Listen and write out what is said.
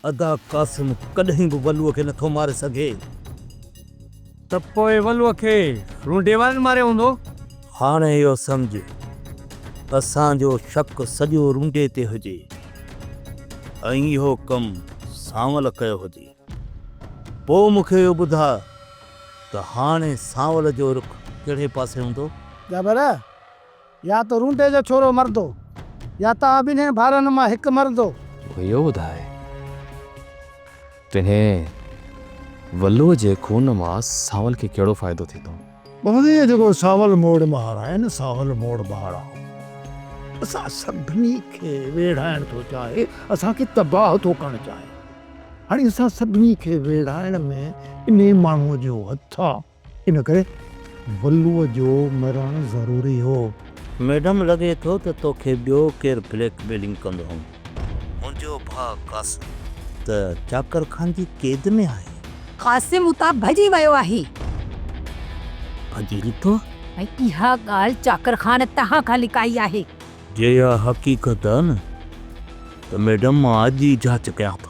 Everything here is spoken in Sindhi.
ادا قاسم ڪڏهن به ولوء کي نٿو ماري سگهي. ته پوء ولوء کي رونڊي وارن ماريو هوندو. هاڻي اهو سمجهه، اسان جو شڪ سڄو رونڊي تي هجي ۽ اهو ڪم سانول ڪيو هجي. پوء مون کي اهو ٻڌاء ته هاڻي سانول جو رخ ڪهڙي پاسي هوندو؟ جابر، يا ته رونڊي جو ڇورو مردو يا توهان ٻنهين ڀائرن مان هڪ مردو. مون کي اهو ٻڌاء، تنهن ولوء جي خون مان سانول کي ڪهڙو فائدو ٿيندو؟ محمد اهو جيڪو سانول موڙ مهار آهي نه سانول موڙ مهار اسان سڀني کي ويڙهائڻ ٿو چاهي، اسان کي تباهه ٿو ڪرڻ چاهي. هاڻي اسان سڀني کي ويڙهائڻ ۾ انهي ماڻهوء جو هٿ آ. ان ڪري ولوء جو مرڻ ضروري هو. ميڊم لڳي ٿو ته توکي ٻيو ڪير بليڪ ميلنگ ڪندو هوندو. منهنجو ڀاء قاسم ته چاڪر خان جي قيد ۾ آهي. قاسم اتان ڀڄي ويو آهي. ڀڄي نڪتو آهي؟ ۽ اها ڳالهه چاڪر خان توهان کان لڪائي آهي. جي اها حقيقت آهي نه ته ميڊم مان اڄ ئي جاچ ڪيان ٿو.